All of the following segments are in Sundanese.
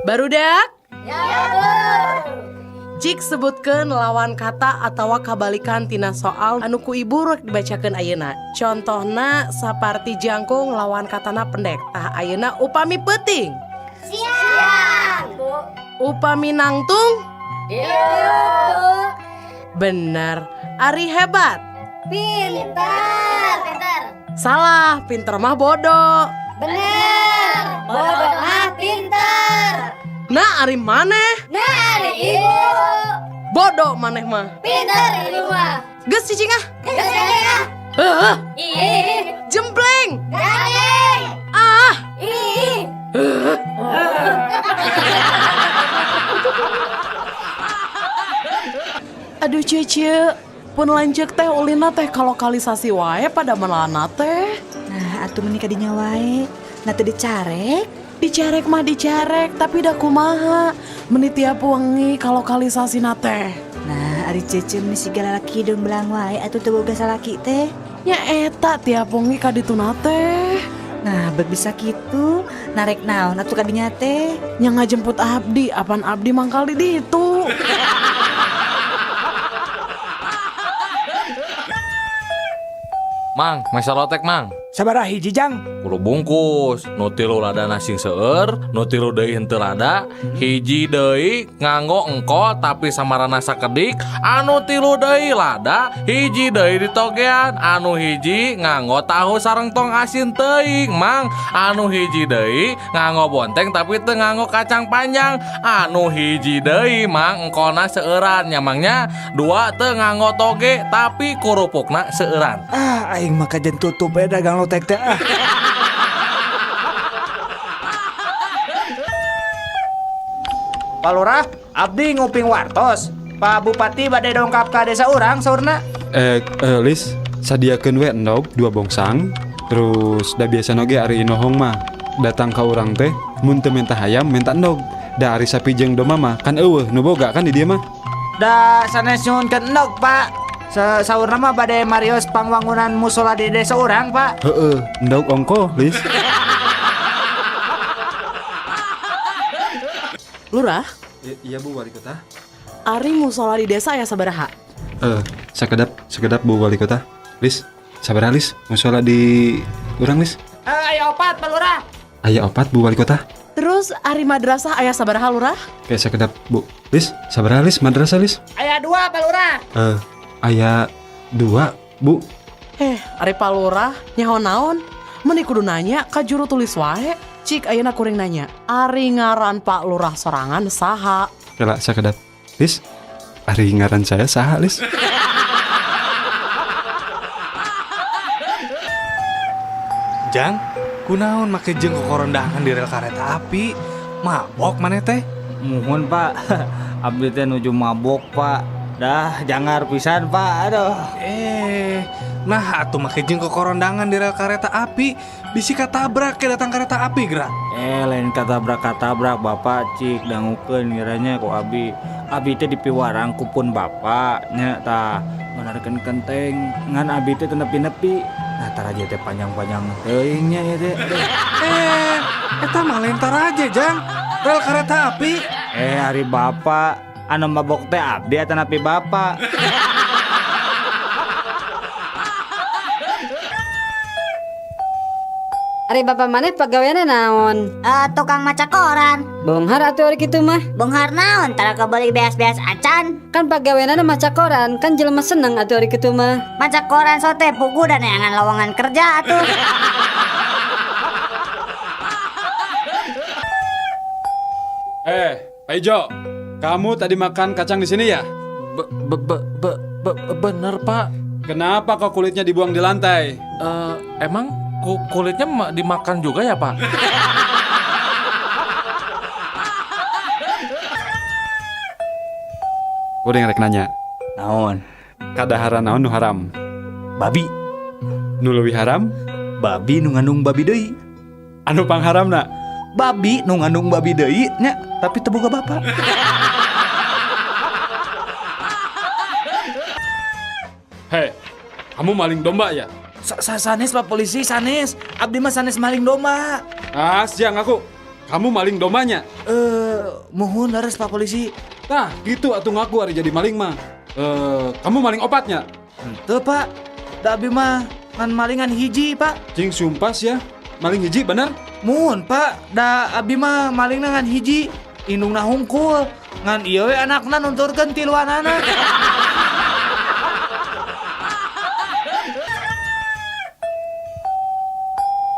Barudak? Ya, Bu. Cik sebutkeun lawan kata atau kabalikan tina soal anu ku ibu rek dibacakeun ayeuna. Contohna saparti jangkung lawan katana pendek. Tah, ayeuna upami peuting? Siang, Bu. Upami nangtung? Iya, Bu. Bener. Ari hebat? Pintar. Pintar. Salah, pinter mah bodoh. Bener. Bodoh mah pintar. Nah, ari maneh? Nah, ari ibu. Bodoh maneh mah. Pintar ibu mah. Geus cicing ah. Geus cicing ah. Heuh, Ih. Jempleng. Garing. Ah. Ih. Aduh, Cece, pun lanceuk teh ulina teh kalokalisasi wae pada melana teh. Nah, atuh meni kadinya wae. Nah, teu dicarek. Dicarek mah dicarek, tapi dah kumaha. Meni tiap wengi kalokalisasi teh. Nah, ari Cece meni siga lalaki hideung belang wae atuh teu boga salaki teh. Nya eta tiap wengi kadituna teh. Nah, bet bisa kitu, narek naon atuh kadinya teh? Nya ngajemput abdi, apan abdi mangkal di ditu. Mang, meser lotek, Mang. Sabaraha hiji, Jang? 10 bungkus. Nu tilu ladana sing seueur, nu tilu deui henteu lada, hiji deui nganggo engkol tapi samarana sakedik, anu tilu deui lada, hiji deui ditogean, anu hiji nganggo tahu sareng tong asin teuing, Mang. Anu hiji deui nganggo bonteng tapi teu nganggo kacang panjang, anu hiji deui, Mang, engkolna seueuran nya, Mang, nya. Dua teu nganggo toge tapi kurupukna seueuran. Ah, aing mah kajen tutup we dagang lotek teh ah. Pak Lurah, abdi nguping wartos. Pak Bupati bade dongkap ka desa urang saurna. Lis, sadiakeun we endog 2 bongsang. Terus da biasa oge ari inohong mah datang ka urang teh mun teu minta hayam minta endog. Da ari sapi jeung domba mah kan eueuh nu boga kan di dieu mah. Da sanes nyuhunkeun endog, Pak. Saurna mah bade marios pangwangunan musola di desa urang, Pak. Heeh, endog ongko, Lis. Lurah? Iya Bu Wali Kota. Ari musola di desa aya sabaraha? Sakedap, sakedap Bu Wali Kota. Lis, sabaraha Lis? Musola di urang, Lis? Aya 4, Pak Lurah. Aya 4 Bu Wali Kota. Terus ari madrasah aya sabaraha, Lurah? Kayak sakedap Bu. Lis, sabaraha Lis madrasah Lis? Aya 2, Pak Lurah. Aya 2, Bu. Ari Pak Lurah nyaho naon? Meni kudu nanya ka juru tulis wae. Cik ayeuna kuring nanya, ari ngaran Pak Lurah sorangan saha? Kela sakedap. Lis, ari ngaran saya saha, Lis? Jang, kunaon make jeung kokorondangan di rel kareta api? Mabok maneh teh? Muhun, Pak. Abdi teh nuju mabok, Pak. Dah jangar pisan, Pak. Aduh. Nah atuh make jeung kokorondangan di rel kareta api, bisi katabrak ke datang kereta api gerak. Lain katabrak-katabrak, Bapak, cik dangukeun ngiranya ku abi. Abi teh dipiwarang ku pun bapak nya tah menarikeun kenteng ngan abi teh teu nepi-nepi. Nah, taraje teh panjang-panjang teuing nya ieu teh. Aduh. Eta mah lain taraje, Jang. Rel kereta api. Ari bapak anu mabok teh abdi atanapi bapak? Ari bapak maneh pagaweanna naon? Tukang maca koran. Bonghar atuh ari kitu mah. Bonghar naon? Tara kebeli beas-beas acan. Kan pagaweanna maca koran, kan jelema seneng atuh ari kitu mah. Maca koran sote pugu dan neangan lowongan kerja atuh. Pak Ijo, kamu tadi makan kacang di sini ya? Bener, Pak. Kenapa kok kulitnya dibuang di lantai? Emang kulitnya dimakan juga ya, Pak? Udah ngerek nanya. Naon? Kadaharan naon nu haram? Babi. Nu leuwih haram? Babi nu ngandung babi deui. Anu pangharamna? Babi nu ngandung babi deui nya, tapi teu boga bapak. Hei, kamu maling domba ya? Sanes Pak Polisi, sanes. Abdi mah sanes maling domba. Ah, siang aku. Kamu maling dombanya? Muhun leres Pak Polisi. Tah, gitu atuh ngaku ari jadi maling mah. Kamu maling opatnya? Henteu Pak. Da abi mah ngan malingan hiji Pak. Cing sumpah ya, maling hiji bener? Muhun Pak, da abi mah malingna ngan hiji, indungna hungkul. Ngan ieu we anakna nunturkeun tiluanana.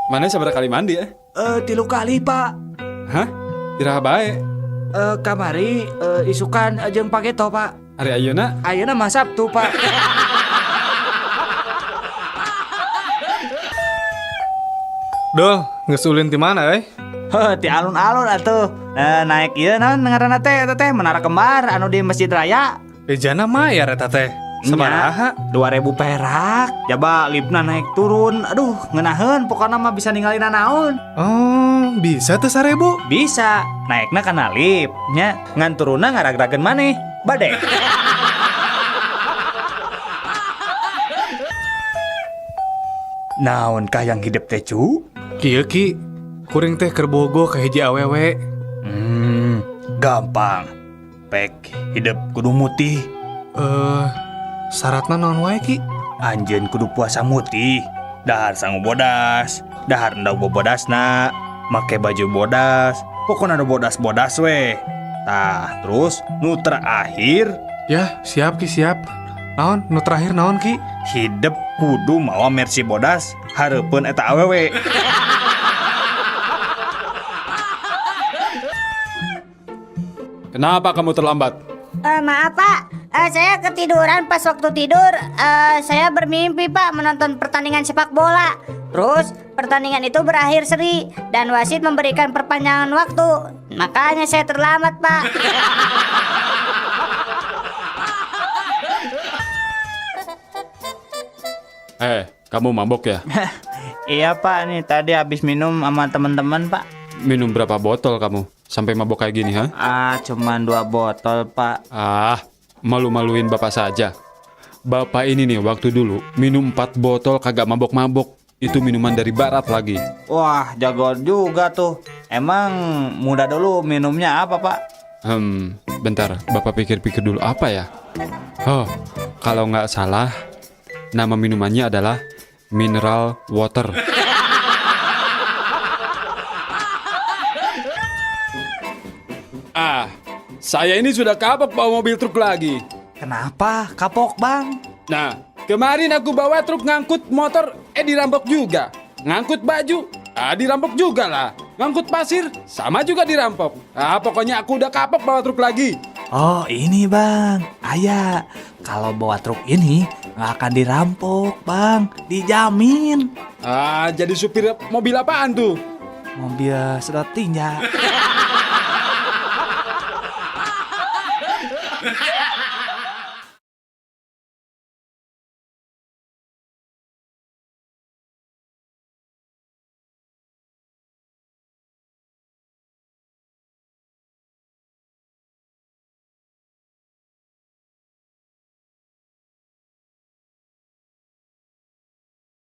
Mana sabaraha kali mandi ya? 3 kali Pak. Hah? Iraha bae? Kamari isukan jeung pageto Pak. Ari ayeuna? Ayeuna mah Sabtu Pak. Dul, geus ulin ti mana euy? Heuh, ti alun-alun atuh. Naik ieu naon ngaranna teh eta teh Menara Kembar anu di Masjid Raya. Bejana mayar eta teh. Sabaraha? 2000 perak. Jaba lipna naik turun. Aduh, ngeunaheun pokona mah bisa ningalina naon. Oh, bisa teh 1000? Bisa. Naikna kana lip nya, ngan turunna ngaragrageun maneh. Bade. Naon kah yang hidup teh cu? Kieu Ki, kuring teh keur bogo ka hiji awewe. Gampang. Pek hidup kudu mutih. Syaratna naon wae Ki? Anjeun kudu puasa mutih, dahar sangu bodas, dahar endog bobodasna, make baju bodas, pokona nu bodas-bodas we. Tah, terus nu terakhir. Ya, siap Ki, siap. Naon nu terakhir naon Ki? Hidup kudu mawa Mercy bodas hareupeun eta awewe. Kenapa kamu terlambat? Maaf Pak, saya ketiduran pas waktu tidur. Saya bermimpi Pak menonton pertandingan sepak bola. Terus pertandingan itu berakhir seri dan wasit memberikan perpanjangan waktu. Makanya saya terlambat Pak. Kamu mabok ya? Iya Pak, nih tadi habis minum sama teman-teman Pak. Minum berapa botol kamu sampai mabok kayak gini, ha? Cuman 2 botol Pak. Ah, malu-maluin bapak saja. Bapak ini nih waktu dulu minum 4 botol kagak mabok-mabok. Itu minuman dari barat lagi. Wah, jago juga tuh. Emang muda dulu minumnya apa Pak? Bentar, bapak pikir-pikir dulu apa ya? Oh, kalau nggak salah nama minumannya adalah mineral water. Ah, saya ini sudah kapok bawa mobil truk lagi. Kenapa kapok Bang? Nah, kemarin aku bawa truk ngangkut motor, dirampok juga. Ngangkut baju, dirampok juga lah. Ngangkut pasir, sama juga dirampok. Ah, pokoknya aku udah kapok bawa truk lagi. Oh, ini Bang, ayah. Kalau bawa truk ini nggak akan dirampok Bang, dijamin. Ah, jadi supir mobil apaan tuh? Mobil sedot tinja.